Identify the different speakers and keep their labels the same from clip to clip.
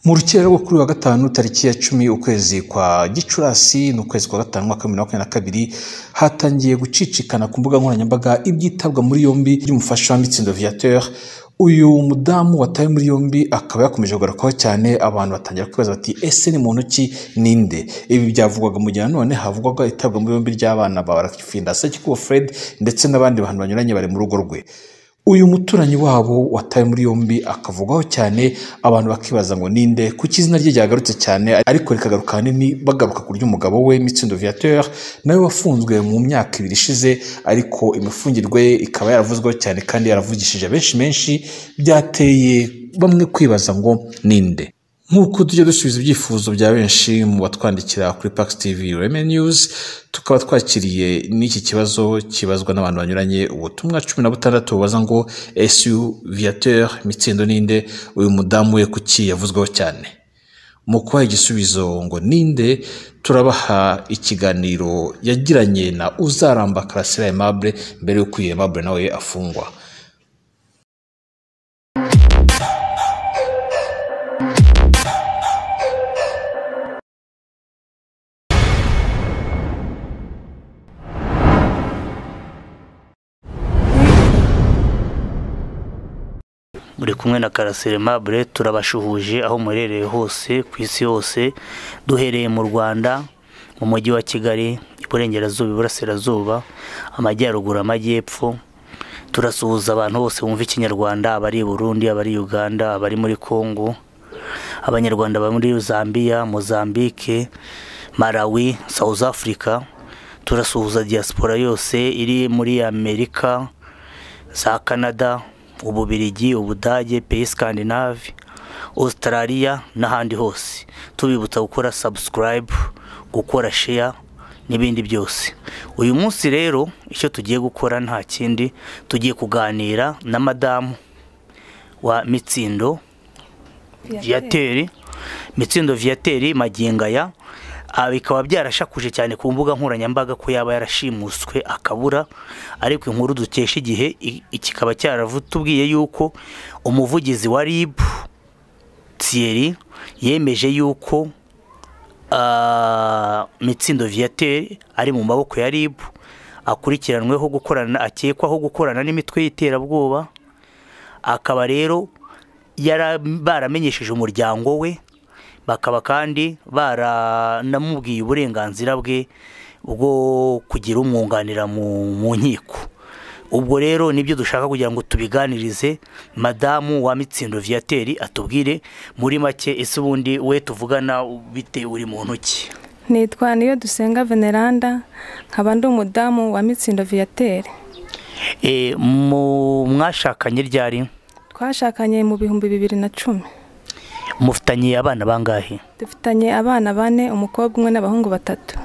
Speaker 1: Mu rukera rwo kuri wa gatanu tariki ya 10 ukwezi kwa Gicurasi n'ukwezi kwa gatanu mwaka 2022 hatangiye gucicikana ku mbuga nkoranyambaga ibyitabwa muri yombi ry'umufasha wa Mitsindo Viateur. Uyu mudamu watawe muri yombi akaba yakomeje kugarukaho cyane, abantu batangira kwibaza bati ese ni muntu ki, ninde? Ibi byavugwaga mu gihe none havugwaga itabwa muri yombi ry'abana ba Barafinda Sekikubo Fred ndetse n'abandi bantu banyuranye bari mu rugo rwe. Uyu muturanyi wabo watawe muri yombi akavugwaho cyane, abantu bakibaza ngo ninde, kuki izina rye ryagarutse cyane ariko rikagaruka ahanini bagaruka ku ry'umugabo we Mitsindo Viateur, nawe wafunzwe mu myaka ibiri ishize, ariko imifungirwe ye ikaba yaravuzweho cyane kandi yaravugishije benshi menshi, byateye bamwe kwibaza ngo ninde. Nk'uko tujya dusubiza ibyifuzo bya benshi mu batwandikira kuri Pax TV Reme News, tukaba twakiriye n'iki kibazo kibazwa n'abantu banyuranye. Ubutumwa 16 bubaza ngo ese Viateur Mitsindo ninde, uyu mudamu we kuki yavuzweho cyane? Mu kubaha igisubizo ngo ninde, turabaha ikiganiro yagiranye na Uzaramba Karasira Aimable mbere y'uko uyu Aimable nawe afungwa.
Speaker 2: Muri kumwe na Karasira Aimable, turabashuhuje aho murereye hose ku isi hose, duhereye mu Rwanda, mu mujyi wa Kigali, iburengerazuba, iburasirazuba, amajyaruguru, amajyepfo. Turasuhuza abantu bose bumva ikinyarwanda, abari i Burundi, abari Uganda, abari muri Congo, abanyarwanda bari muri Zambia, Mozambique, Malawi, South Africa. Turasuhuza diaspora yose iri muri Amerika, za Canada, Ububirigi, Ubudage, pays Scandinave, Australia n'ahandi hose. Tubibutsa gukora subscribe, gukora share n'ibindi byose. Uyu munsi rero icyo tugiye gukora nta kindi, tugiye kuganira na madamu wa Mitsindo Viateur. Mitsindo Viateur Magingaya bikaba byarashakuje cyane ku mbuga nkoranyambaga ko yaba yarashimuswe akabura, ariko inkuru dukesha igihe kikaba cyaravutubwiye yuko umuvugizi wa RIB Thierry yemeje yuko Mitsindo Viateur ari mu maboko ya RIB, akurikiranweho gukorana, akekwaho gukorana n'imitwe y'iterabwoba. Akaba rero baramenyesheje umuryango we, bakaba kandi baranamubwiye uburenganzira bwe bwo kugira umwunganira mu nkiko. Ubwo rero nibyo dushaka kugira ngo tubiganirize madamu wa Mitsindo Viateur, atubwire muri make ese ubundi we tuvugana bite, uri mu ntoki?
Speaker 3: Nitwa Niyo Dusenga Veneranda, nkaba ndi umudamu wa Mitsindo Viateur.
Speaker 2: Mwashakanye ryari?
Speaker 3: Twashakanye mu 2010.
Speaker 2: Mufitanye abana bangahe?
Speaker 3: Dufitanye abana bane, umukobwa umwe n'abahungu batatu.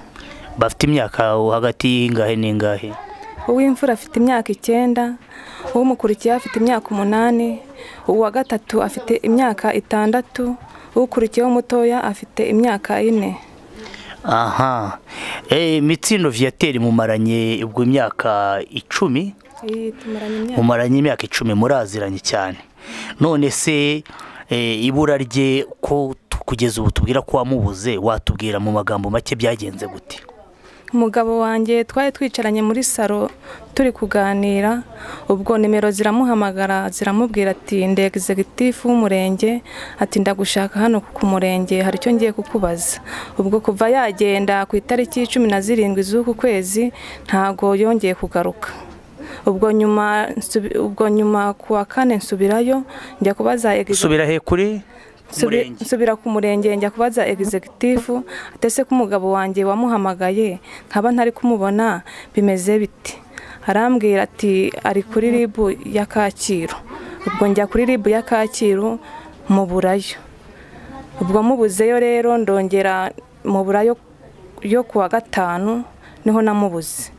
Speaker 2: Bafite imyaka hagati y'ingahe n'ingahe?
Speaker 3: Uw'imfura afite imyaka 9, uw'umukurikiye afite imyaka 8, uwa gatatu afite imyaka 6, ukurikiyeho mutoya afite imyaka 4.
Speaker 2: Aha. Mitsindo Viateur mumaranye ubwo imyaka 10? Mumaranye imyaka 10, muraziranye cyane. None se ibura rye ko kugeza ubu tubwira ko wamubuze, watubwira mu magambo make byagenze gute?
Speaker 3: Umugabo wanjye twari twicaranye muri salo turi kuganira, ubwo nimero ziramuhamagara ziramubwira ati ndi executive w'umurenge, ati ndagushaka hano ku murenge hari icyo ngiye kukubaza. Ubwo kuva yagenda ku itariki 17 z'uku kwezi ntago yongeye kugaruka. Ubwo nyuma kuwa kane nsubirayo njya kubaza
Speaker 2: subira he kuri
Speaker 3: nsubira ku murenge njya kubaza executive atese ko umugabo wanjye wamuhamagaye nkaba ntari kumubona bimeze biti. Arambwira ati ari kuri RIB ya Kacyiru. Ubwo njya kuri RIB ya Kacyiru muburayo. Ubwo mubuzeyo rero ndongera muburayo yo kuwa gatanu niho namubuze.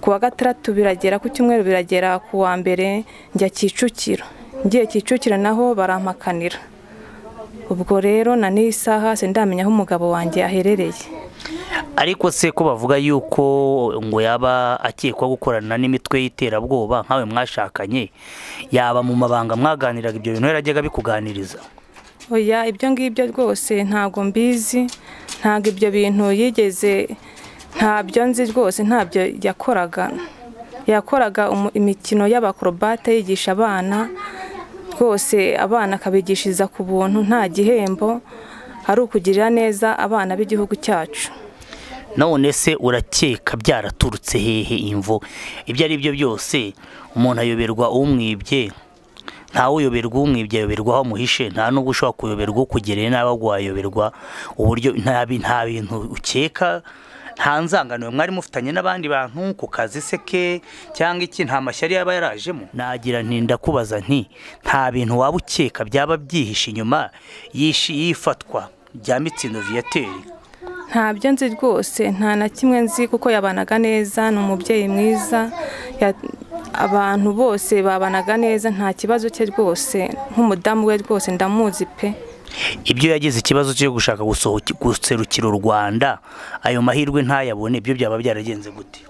Speaker 3: Kuwa gatandatu biragera, ku cyumweru biragera, kuwa mbere njya Kicukiro. Ngiye Kicukiro naho barampakanira. Ubwo rero na n'isaha sindamenya aho umugabo wanjye aherereye.
Speaker 2: Ariko se ko bavuga yuko ngo yaba akekwa gukorana n'imitwe y'iterabwoba nkawe mwashakanye, yaba mu mabanga mwaganiraga ibyo bintu yarajyaga bikuganiriza?
Speaker 3: Oya, ibyo ngibyo rwose ntabwo mbizi, ntabwo ibyo bintu yigeze, ntabyo nzi rwose, ntabyo yakoraga. Yakoraga imikino y'abakrobate yigisha abana rwose, abana akabigishiriza ku buntu nta gihembo, ari ukugirira neza abana b'igihugu cyacu.
Speaker 2: None se urakeka byaraturutse hehe imvo? Ibyo ari byo byose umuntu ayoberwa umwibye, ntawe uyoberwa umwibye, ayoberwa aho amuhishe, nta nubwo ushobora kuyoberwa ukugereye nabi wayoberwa uburyo nta bintu ukeka, nta nzangano mwari mufitanye n'abandi bantu ku kazi se ke cyangwa iki, nta mashyari yaba yarajemo. Nagira nti ndakubaza nti nta bintu waba ukeka byaba byihishe inyuma yifatwa rya Mitsindo Viateur?
Speaker 3: Ntabyo nzi rwose, nta na kimwe nzi, kuko yabanaga neza, ni umubyeyi mwiza, abantu bose babanaga neza, nta kibazo cye rwose, nk'umudamu we rwose ndamuzi pe.
Speaker 2: Ibyo yagize ikibazo cyo gushaka guserukira u Rwanda, ayo mahirwe ntayabone, ibyo byaba byaragenze gute?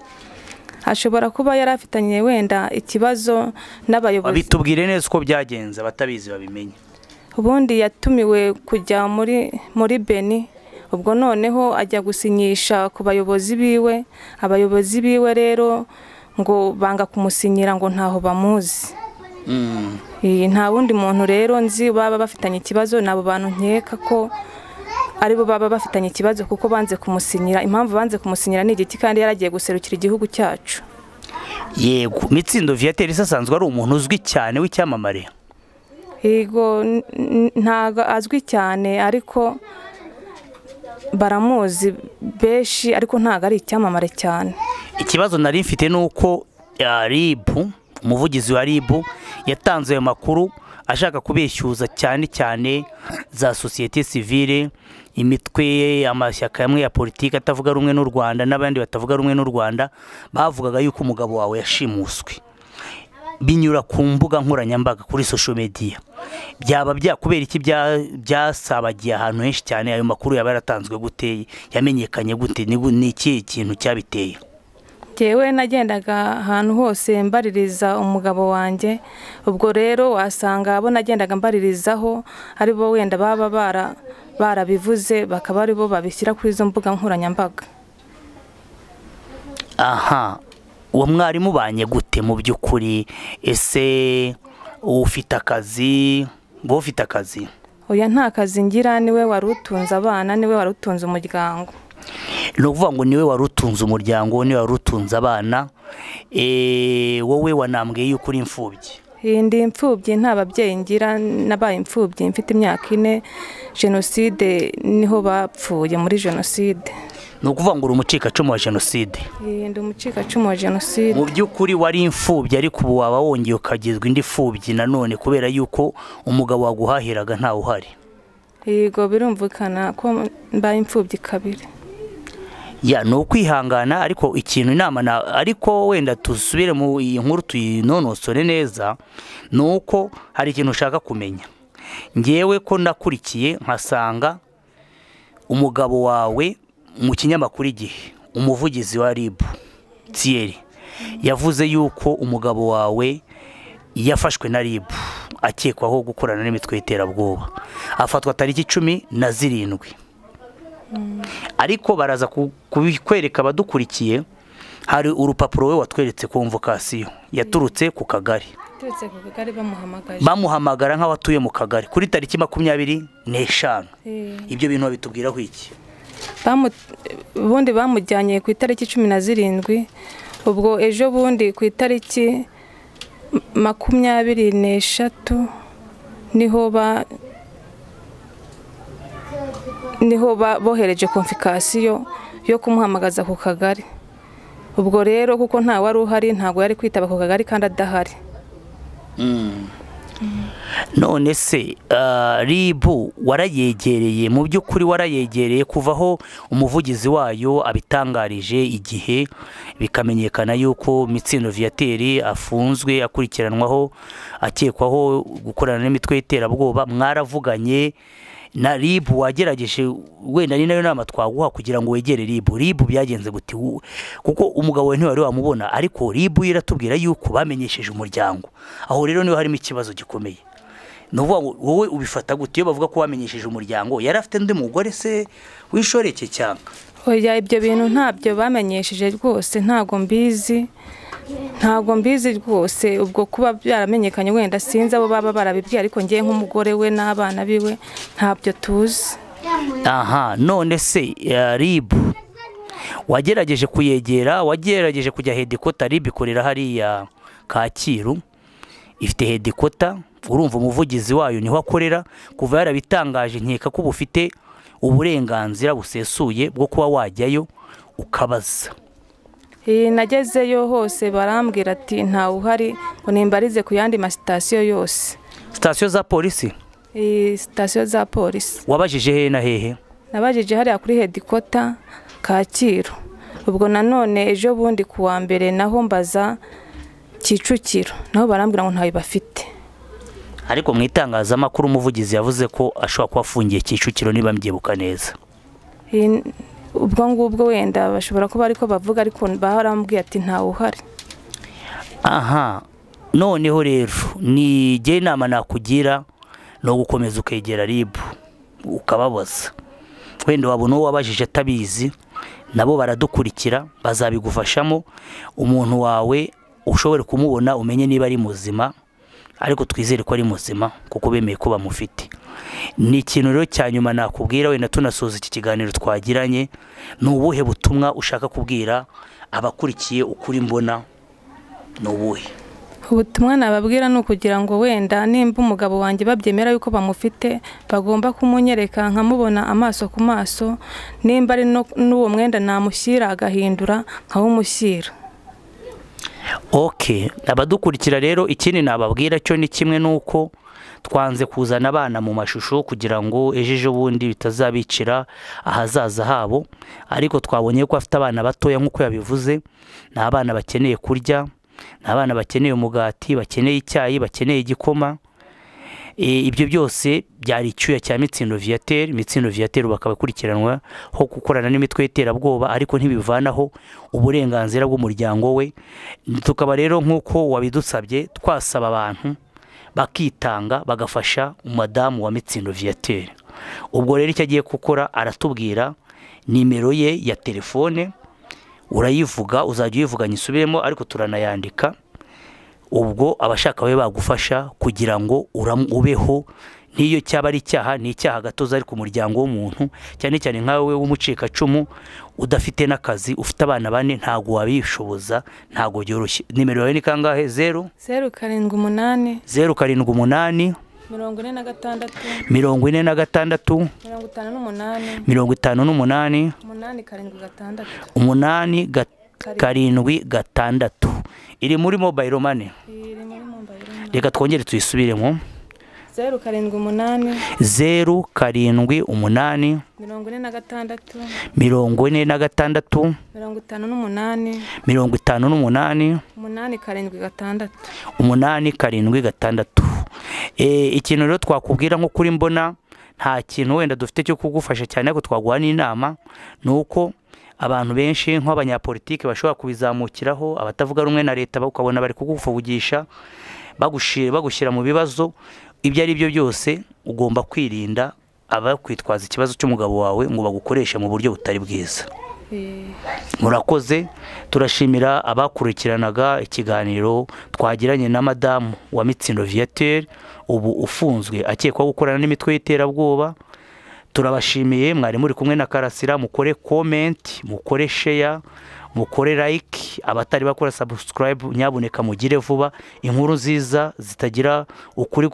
Speaker 3: Ashobora kuba yarafitanye wenda ikibazo n'abayobozi.
Speaker 2: Bitubwire neza uko byagenze abatabizi babimenye.
Speaker 3: Ubundi yatumiwe kujya muri Beni, ubwo noneho ajya gusinyisha ku bayobozi biwe, abayobozi biwe rero ngo banga kumusinyira ngo ntaho bamuzi. Nta wundi muntu rero nzi baba bafitanye ikibazo, nabo bantu nkeka ko aribo baba bafitanye ikibazo kuko banze kumusinyira. Impamvu banze kumusinyira ni igiki kandi yaragiye guserukira igihugu cyacu.
Speaker 2: Yego, Mitsindo Viateur asanzwe ari umuntu uzwi cyane w'icyamamare.
Speaker 3: Yego, ntago azwi cyane ariko baramuzi beshi, ariko ntago ari icyamamare cyane.
Speaker 2: Ikibazo nari mfite nuko RIB, umuvugizi wa RIB yatanze ayo makuru ashaka kubeshyuza cyane cyane za société civile, imitwe, amashyaka yamwe ya politiki atavuga rumwe n'u Rwanda n'abandi batavuga rumwe n'u Rwanda, bavugaga yuko umugabo wawe yashimuswe binyura ku mbuga nkoranyambaga kuri social media. Byaba byakubera iki byasabagiye ahantu henshi cyane? Ayo makuru yaba yaratanzwe gute? Yamenyekanye gute? Ni iki kintu cyabiteye?
Speaker 3: Jewe nagendaga ahantu hose mbaririza umugabo wanjye, ubwo rero wasanga abo nagendaga mbaririzaho ari bo wenda baba barabivuze bakaba ari bo babishyira kuri izo mbuga nkoranyambaga.
Speaker 2: Aha, uwo mwarimu banye gute mu by'ukuri? Ese ufite akazi? Ngo ufite akazi?
Speaker 3: Oya, nta kazi ngira, niwe wari utunze abana, niwe wari utunze umuryango.
Speaker 2: Ni ukuvuga ngo niwe wari utunze umuryango, niwe wari utunze abana. Wowe wanambwiye yuko uri imfubyi?
Speaker 3: Ndi imfubyi, nta babyeyi ngira, nabaye imfubyi mfite imyaka 4, jenoside niho bapfuye muri jenoside.
Speaker 2: Ni ukuvuga ngo uri umucikacumu wa jenoside?
Speaker 3: Ndi umucikacumu wa jenoside.
Speaker 2: Mu by'ukuri wari imfubyi, ariko ubu waba wongeye ukagizwa indi mfubyi nanone kubera yuko umugabo waguhahiraga ntawe uhari.
Speaker 3: Yego, birumvikana ko mbaye imfubyi kabiri.
Speaker 2: Ya, ni ukwihangana, ariko ikintu inama ariko wenda tusubire mu iyi nkuru tuyinonosore neza, ni uko hari ikintu ushaka kumenya. Ngewe ko nakurikiye nkasanga umugabo wawe mu kinyamakuru Igihe, umuvugizi wa RIB Thierry yavuze yuko umugabo wawe yafashwe na RIB akekwaho gukorana n'imitwe y'iterabwoba, afatwa tariki 17. Ariko baraza kubikwereka abadukurikiye, hari urupapuro we watweretse convocation yaturutse ku kagari, bamuhamagara nk'abatuye mu kagari kuri tariki 25. Ibyo bintu babitubwiraho iki?
Speaker 3: Ubundi bamujyanye ku itariki 17, ubwo ejo bundi ku itariki 23 niho bohereje konfikasiyo yo kumuhamagaza ku kagari. Ubwo rero kuko nta wari uhari, ntago yari kwitaba ku kagari kandi adahari.
Speaker 2: None se RIB warayegereye mu by'ukuri? Warayegereye kuva aho umuvugizi wayo abitangarije Igihe, bikamenyekana yuko Mitsindo Viateur afunzwe akurikiranwaho akekwaho gukorana n'imitwe y'iterabwoba, mwaravuganye na RIB? Wagerageje wenda ni nayo nama twaguha kugira ngo wegere RIB. RIB byagenze gute? Kuko umugabo we ntiwari wamubona, ariko RIB iratubwira yuko bamenyesheje umuryango. Aho rero niho harimo ikibazo gikomeye. Nuvuga ngo wowe ubifata gute iyo bavuga ko wamenyesheje umuryango? Yari afite undi mugore se wishoreke cyangwa?
Speaker 3: Oya, ibyo bintu ntabyo bamenyesheje rwose, ntago mbizi, ntago mbizi rwose. Ubwo kuba byaramenyekanye wenda sinzi abo baba barabibwiye, ariko ngiye nk'umugore we n'abana biwe ntabyo tuzi.
Speaker 2: Aha, none se RIB wagerageje kuyegera, wagerageje kujya headquarter? RIB ikorera hariya Kacyiru, ifite headquarter, urumva umuvugizi wayo niho akorera. Kuva yarabitangaje nkeka ko bufite uburenganzira busesuye bwo kuba wajyayo ukabaza.
Speaker 3: Nagezeyo hose barambwira ati ntawe uhari, ngo nimbarize ku yandi masitasiyo yose.
Speaker 2: Sitasiyo za polisi?
Speaker 3: Sitasiyo za polisi.
Speaker 2: Wabajije hehe na hehe?
Speaker 3: Nabajije hariya kuri headquarter Kacyiru. Ubwo nanone ejo bundi kuwa mbere naho mbaza Kicukiro, naho barambwira ngo ntawe bafite.
Speaker 2: Ariko mu itangazamakuru umuvugizi yavuze ko ashobora kuba afungiye Kicukiro niba mbyibuka neza.
Speaker 3: Ubwo ngubwo wenda bashobora kuba ariko bavuga, ariko barambwiye ati ntawe uhari.
Speaker 2: Aha, noneho rero ni jye inama nakugira no gukomeza ukegera RIB ukababaza. Wenda wabona uwo wabajije atabizi, nabo baradukurikira bazabigufashamo, umuntu wawe ushobora kumubona umenye niba ari muzima, ariko twizere ko ari muzima kuko bemeye ko bamufite. Ni ikintu rero cya nyuma nakubwira wenda tunasoza iki kiganiro twagiranye, ni ubuhe butumwa ushaka kubwira abakurikiye Ukuri Mbona? Ni ubuhe
Speaker 3: ubutumwa nababwira? Ni ukugira ngo wenda nimba umugabo wanjye babyemera yuko bamufite, bagomba kumunyereka nkamubona amaso ku maso, nimba ari n'uwo mwenda namushyira agahindura nkawumushyira.
Speaker 2: Okay, abadukurikira rero ikindi nababwira cyo ni kimwe nuko twanze kuzana abana mu mashusho kugira ngo ejo bundi bitazabicira ahazaza habo, ariko twabonye ko afite abana batoya nkuko yabivuze, ni abana bakeneye kurya, ni abana bakeneye umugati, bakeneye icyayi, bakeneye igikoma. Ibyo byose byari icyuya cya Mitsindo Viateur. Mitsindo Viateur bakabakurikiranwa ho gukorana n'imitwe y'iterabwoba, ariko ntibivanaho uburenganzira bw'umuryango we. Tukaba rero nkuko wabidusabye twasaba abantu bakitanga bagafasha umadamu wa Mitsindo Viateur. Ubwo rero icyo agiye gukora aratubwira nimero ye ya telefone, urayivuga, uzajya uyivuga nyisubiremo, ariko turanayandika. Ubwo abashaka babe bagufasha kugira ngo ubeho, n'iyo cyaba ari icyaha ni icyaha gatoza ariko umuryango w'umuntu, cyane cyane nkawe w'umucikacumu udafite n'akazi, ufite abana bane, ntago wabishoboza, ntago byoroshye. Nimero yawe ni kangahe? 0
Speaker 3: 0 7 8
Speaker 2: 0 7 8
Speaker 3: 46
Speaker 2: 46
Speaker 3: 58
Speaker 2: 58
Speaker 3: 8 7 6
Speaker 2: 8 7 6. Iri muri mobile money. Reka twongere tuyisubiremo.
Speaker 3: 0 7 8
Speaker 2: 0 7 8
Speaker 3: 46
Speaker 2: 46
Speaker 3: 58
Speaker 2: 58
Speaker 3: 8 7 6
Speaker 2: 8 7 6. Ikintu rero twakubwira nko kuri Mbona, nta kintu wenda dufite cyo kugufasha cyane, ariko twaguha n'inama nuko abantu benshi nk'abanyapolitike bashobora kubizamukiraho, abatavuga rumwe na leta bakabona bari kugufugisha, bagushyira mu bibazo. Ibyo ari byo byose ugomba kwirinda abakwitwaza ikibazo cy'umugabo wawe ngo bagukoreshe mu buryo butari bwiza. Murakoze, turashimira abakurikiranaga ikiganiro twagiranye na madamu wa Mitsindo Viateur, ubu ufunzwe akekwaho gukorana n'imitwe y'iterabwoba. Turabashimiye, mwari muri kumwe na Karasira. Mukore comment, mukore share, mukore like, abatari bakora subscribe nyabuneka mugire vuba. Inkuru nziza zitagira ukuri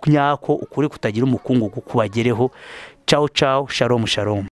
Speaker 2: nyako, ukuri kutagira umukungugu kubagereho. Ciao ciao, shalom shalom.